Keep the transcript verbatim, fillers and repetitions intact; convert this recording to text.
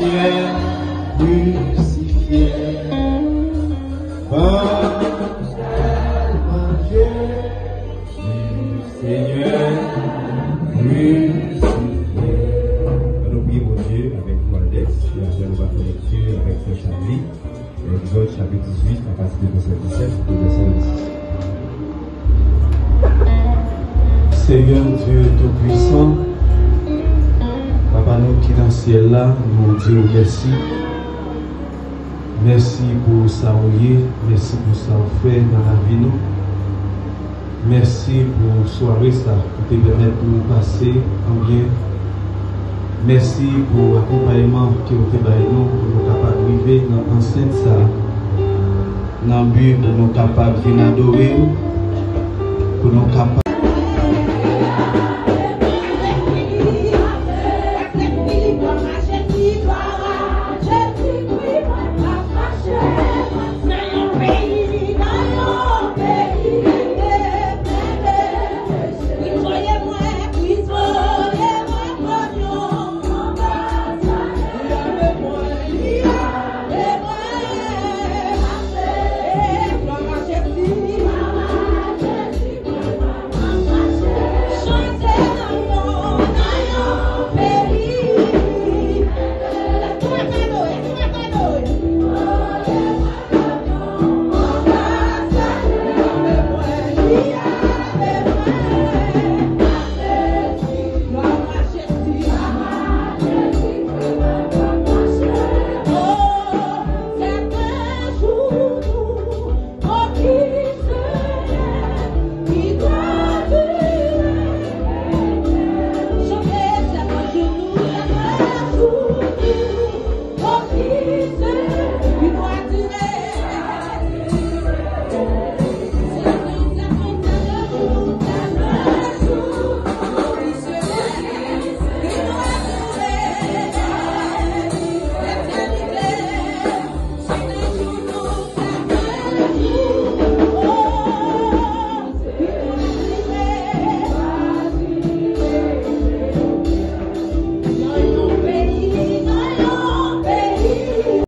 Seigneur, crucifié. Bon, Dieu, Seigneur, crucifié. Ann nou priye Bondye avèk Frè Alex, e apre nou va fè lekti avèk Frè Charly. Egzòd chapit dizuit, a pati de vèsè disèt pou vèsè vennsis. Senyè Dye Toupisan, Papa nou ki nan syèl la, nou di w mèsi. Mèsi pou sa ou ye, mèsi pou sa ou fè nan lavi nou. Mèsi pou sware sa ou te pèmèt nou pase an byen. Mèsi pou akonpayman ke ou te bay nou pou nou kapab rive nan ansent sa a, nan bi pou nou kapab vin adore w, pou nou kapab